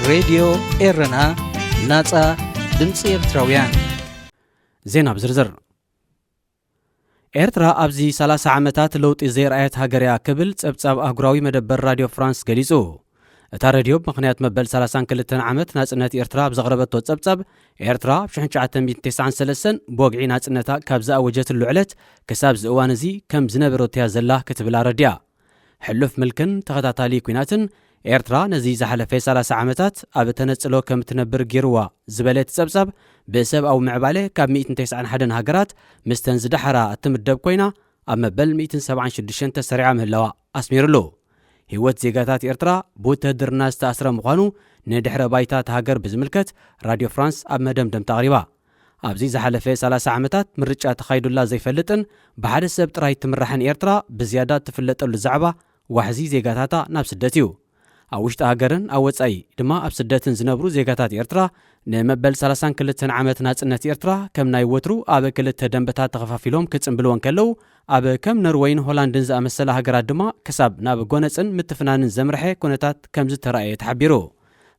ሬድዮ ኤረና፣ ናጻ ድምጺ ኤርትራውያን። ዜና ብዝርዝር። ኤርትራ ኣብዚ ሰላሳ ዓመታት ለውጢ ዘይረኣየት ሃገር እያ ክብል ጸብጻብ ኣህጉራዊ መደበር ራድዮ ፍራንስ ገሊጹ። እታ ረድዮ ብምኽንያት መበል ሰላሳን ክልተን ዓመት ናጽነት ኤርትራ ኣብ ዘቕረበቶ ጸብጻብ፣ ኤርትራ ኣብ ሽሕን ትሽዓተ ሚእትን ተስዓን ሰለስተን ብወግዒ ናጽነታ ካብ ዝኣወጀትሉ ዕለት ክሳብ እዚ እዋን እዚ ከም ዝነበረቶ እያ ዘላ ክትብል ኣረዲኣ። ሕሉፍ ምልክን ተኸታታሊ ኲናትን ኤርትራ ነዚ ዝሓለፈ ሰላሳ ዓመታት ኣብ ተነጽሎ ከም እትነብር ገይርዋ ዝበለ እቲ ጸብጻብ፣ ብሰብኣዊ ምዕባለ ካብ ሚእትን ተስዓን ሓደን ሃገራት ምስተን ዝደሓራ እትምደብ ኮይና፣ ኣብ መበል ሚእትን ሰብዓን ሽዱሽተን ተሰሪዓ ምህላዋ ኣስሚሩሉ። ህይወት ዜጋታት ኤርትራ ብውትህድርና ዝተኣስረ ምዃኑ ንድሕረ ባይታ እታ ሃገር ብዝምልከት ራድዮ ፍራንስ ኣብ መደምደምታ ኣቕሪባ። ኣብዚ ዝሓለፈ ሰላሳ ዓመታት ምርጫ ተኻይዱላ ዘይፈልጥን ብሓደ ሰብ ጥራይ ትምራሕን ኤርትራ ብዝያዳ እትፍለጠሉ ዛዕባ ዋሕዚ ዜጋታታ ናብ ስደት እዩ። ኣብ ውሽጢ ሃገርን ኣብ ወጻኢ ድማ ኣብ ስደትን ዝነብሩ ዜጋታት ኤርትራ ንመበል ሰላሳን ክልተን ዓመት ናጽነት ኤርትራ ከም ናይ ወትሩ ኣብ ክልተ ደንበታት ተኸፋፊሎም ክጽንብልዎ እንከለዉ፣ ኣብ ከም ኖርወይን ሆላንድን ዝኣመሰላ ሃገራት ድማ ክሳብ ናብ ጎነጽን ምትፍናንን ዘምርሐ ኩነታት ከም ዝተራእየ ተሓቢሩ።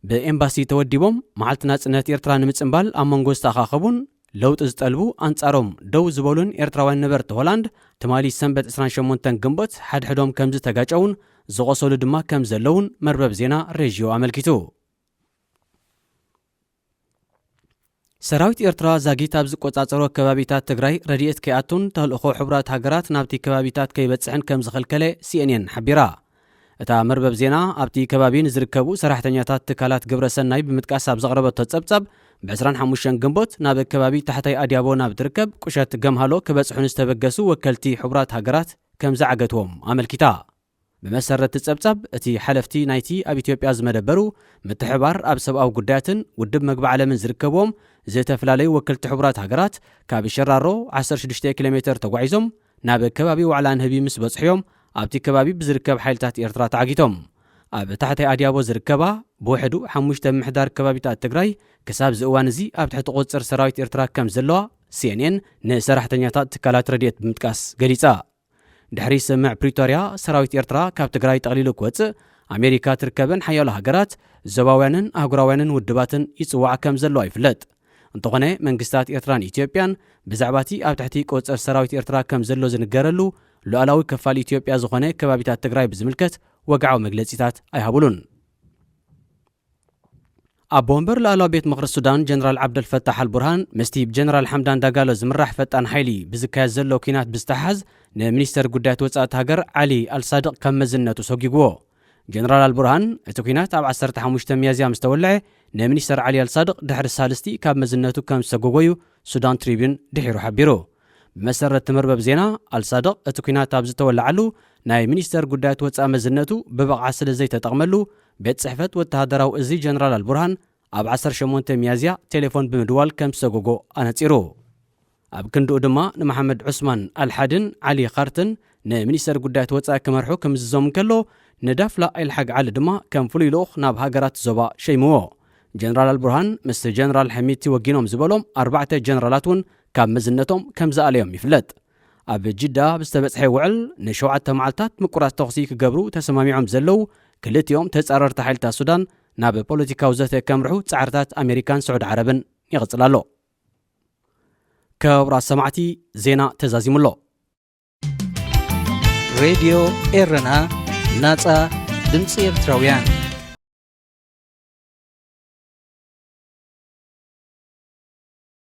ብኤምባሲ ተወዲቦም መዓልቲ ናጽነት ኤርትራ ንምጽንባል ኣብ መንጎ ዝተኣኻኸቡን ለውጢ ዝጠልቡ ኣንጻሮም ደው ዝበሉን ኤርትራውያን ነበርቲ ሆላንድ፣ ትማሊ ሰንበት ዕስራን ሸሞንተን ግንቦት ሓድሕዶም ከም ዝተጋጨውን ዝቖሰሉ ድማ ከም ዘለውን መርበብ ዜና ሬዥዮ ኣመልኪቱ። ሰራዊት ኤርትራ ዛጊት ኣብ ዝቆጻጸሮ ከባቢታት ትግራይ ረድኤት ከይኣቱን ተልእኾ ሕቡራት ሃገራት ናብቲ ከባቢታት ከይበጽሕን ከም ዝኸልከለ ሲኤንኤን ሓቢራ። እታ መርበብ ዜና ኣብቲ ከባቢ ንዝርከቡ ሰራሕተኛታት ትካላት ግብረ ሰናይ ብምጥቃስ ኣብ ዘቕረበቶ ጸብጻብ፣ ብ ዕስራን ሓሙሽተን ግንቦት ናብ ከባቢ ታሕታይ ኣድያቦ ናብ ትርከብ ቁሸት ገምሃሎ ክበጽሑ ንዝተበገሱ ወከልቲ ሕቡራት ሃገራት ከም ዝዓገትዎም ኣመልኪታ። ብመሰረት እቲ ጸብጻብ፣ እቲ ሓለፍቲ ናይቲ ኣብ ኢትዮጵያ ዝመደበሩ ምትሕባር ኣብ ሰብኣዊ ጉዳያትን ውድብ መግቢ ዓለምን ዝርከብዎም ዝተፈላለዩ ወከልቲ ሕቡራት ሃገራት፣ ካብ ሸራሮ ዓሰርተ ሽዱሽተ ኪሎ ሜተር ተጓዒዞም ናብ ከባቢ ዋዕላ ንህቢ ምስ በጽሑ እዮም ኣብቲ ከባቢ ብዝርከብ ሓይልታት ኤርትራ ተዓጊቶም። ኣብ ታሕታይ ኣድያቦ ዝርከባ ብውሕዱ ሓሙሽተ ምምሕዳር ከባቢታት ትግራይ ክሳብ እዚ እዋን እዚ ኣብ ትሕቲ ቁጽጽር ሰራዊት ኤርትራ ከም ዘለዋ ሲኤንኤን ንሰራሕተኛታት ትካላት ረድኤት ብምጥቃስ ገሊጻ። ድሕሪ ስምምዕ ፕሪቶርያ፣ ሰራዊት ኤርትራ ካብ ትግራይ ጠቕሊሉ ክወጽእ ኣሜሪካ ትርከበን ሓያሎ ሃገራት ዞባውያንን ኣህጉራውያንን ውድባትን ይጽዋዓ ከም ዘለዋ ይፍለጥ። እንተኾነ፣ መንግስታት ኤርትራን ኢትዮጵያን ብዛዕባ እቲ ኣብ ትሕቲ ቁጽጽር ሰራዊት ኤርትራ ከም ዘሎ ዝንገረሉ ሉዓላዊ ክፋል ኢትዮጵያ ዝኾነ ከባቢታት ትግራይ ብዝምልከት ወግዓዊ መግለጺታት ኣይሃቡሉን። ኣቦ ወንበር ላዕለዋይ ቤት ምኽሪ ሱዳን ጀነራል ዓብደልፈታሕ ኣልቡርሃን ምስቲ ብጀነራል ሓምዳን ዳጋሎ ዝምራሕ ፈጣን ሓይሊ ብዝካየድ ዘሎ ኲናት ብዝተሓሓዝ፣ ንሚኒስተር ጉዳያት ወጻኢ እታ ሃገር ዓሊ ኣልሳድቕ ካብ መዝነቱ ሰጒግዎ። ጀነራል ኣልቡርሃን፣ እቲ ኲናት ኣብ ዓሰርተ ሓሙሽተ ሚያዝያ ምስ ተወልዐ፣ ንሚኒስተር ዓሊ ኣልሳድቕ ድሕሪ ሳልስቲ ካብ መዝነቱ ከም ዝሰጎጎዩ ሱዳን ትሪቢዩን ድሒሩ ሓቢሩ። ብመሰረት እቲ መርበብ ዜና፣ ኣልሳድቕ እቲ ኲናት ኣብ ዝተወለዓሉ ናይ ሚኒስተር ጉዳያት ወጻኢ መዝነቱ ብብቕዓት ስለ ዘይተጠቕመሉ፣ ቤት ጽሕፈት ወተሃደራዊ እዚ ጀነራል ኣልቡርሃን ኣብ ዓሰርተ ሸሞንተ ሚያዝያ ቴሌፎን ብምድዋል ከም ዝሰጎጎ ኣነጺሩ። ኣብ ክንድኡ ድማ ንመሓመድ ዑስማን ኣልሓድን ዓሊ ኻርትን ንሚኒስተር ጉዳያት ወጻኢ ክመርሑ ክምዝዞም እንከሎ፣ ንዳፍላ ኤልሓግ ዓሊ ድማ ከም ፍሉይ ልኡኽ ናብ ሃገራት ዞባ ሸይምዎ። ጀነራል ኣልቡርሃን ምስ ጀነራል ሕሚቲ ወጊኖም ዝበሎም ኣርባዕተ ጀነራላት እውን ካብ መዝነቶም ከም ዝኣለዮም ይፍለጥ። ኣብ ጅዳ ብዝተበጽሐ ውዕል ንሸውዓተ መዓልታት ምቁራጽ ተኹሲ ክገብሩ ተሰማሚዖም ዘለዉ ክልቲኦም ተጻረርቲ ሓይልታት ሱዳን ናብ ፖለቲካዊ ዘተ ከምርሑ ጻዕርታት ኣሜሪካን ስዑድ ዓረብን ይቕጽል ኣሎ። ክቡራት ሰማዕቲ፣ ዜና ተዛዚሙ ኣሎ። ሬድዮ ኤረና፣ ናጻ ድምጺ ኤርትራውያን።